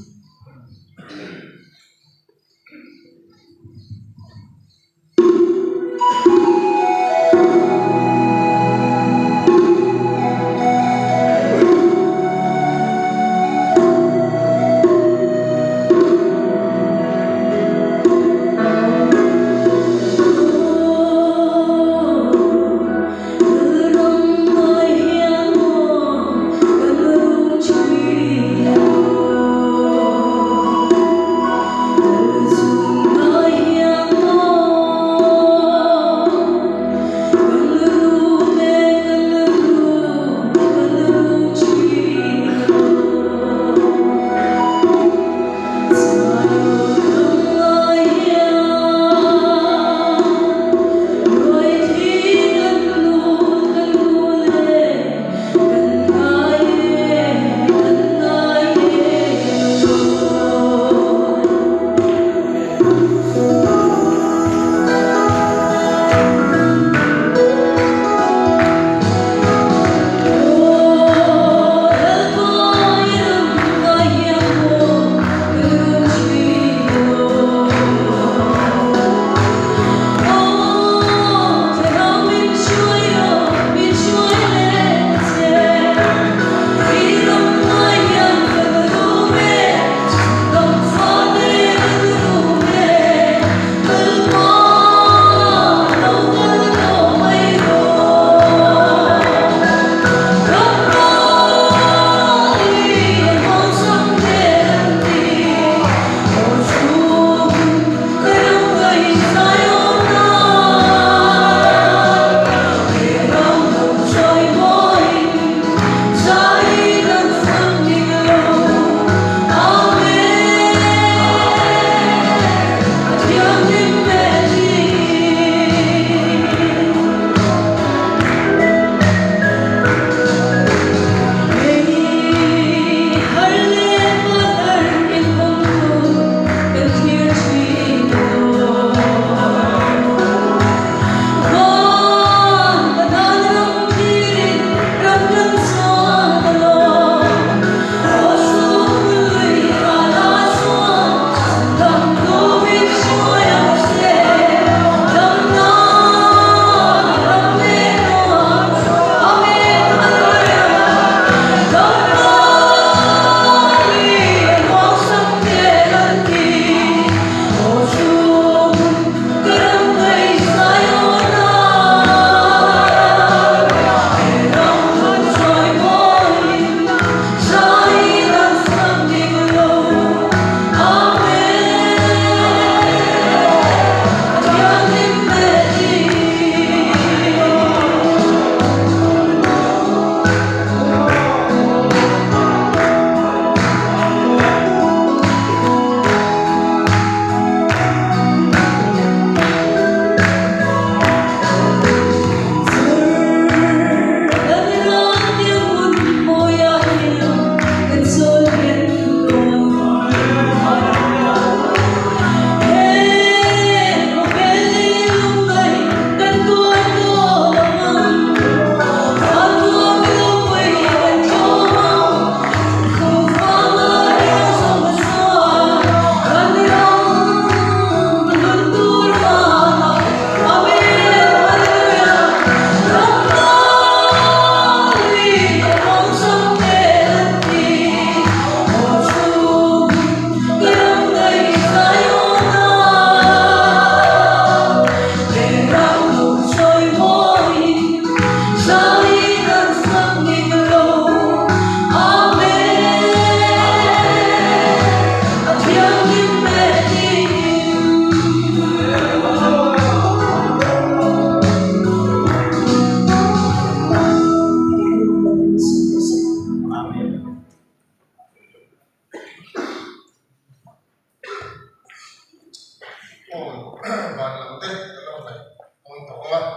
Awl van lo te kan lo ngaih dawn tawh ang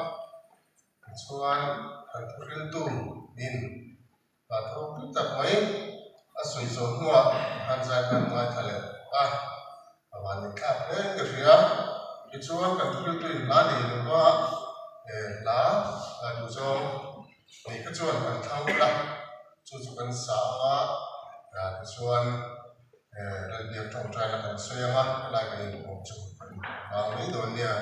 a, tichuan kan thuhriltu in hna tho tui tak mai a sawi zawh hnuah han zai khan ngaithla leh a, a van inthlak hle in ka hria. Tichuan kan thuhriltu in hla nei lova hla duhzawng nei kha chuan kan thlang ula, chu chu kan sa ang a, tichuan Lalbiak tawngtaina kan sawi ang a, helai kan inkhawm chu kan vang mai dawn nia.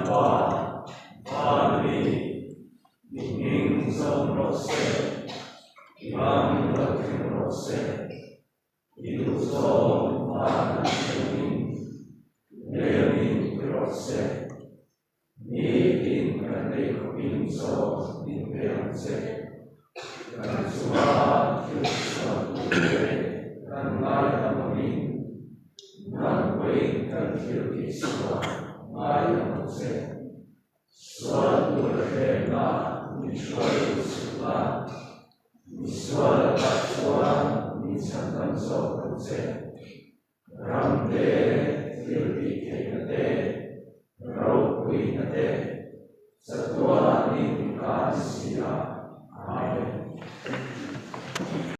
Pa, Van mi, i hming zawm rawh se, i ram lo thleng rawh se, i duhzawm van an thlengin lemin ti rawh se. Nitin kan ei khawpin chaw min pe ang che. Kan chunga thil sual tute kan ngaidam angin, nang pawhin kan thil tihsual ngaidam ang che. Sual tur hremna min hruai duh suh la, mi sual lakah chuan min chhandam zawk ang che. Ram te, thil tih theihna te, ropuina te, chatuanin ka ni si a. Amen.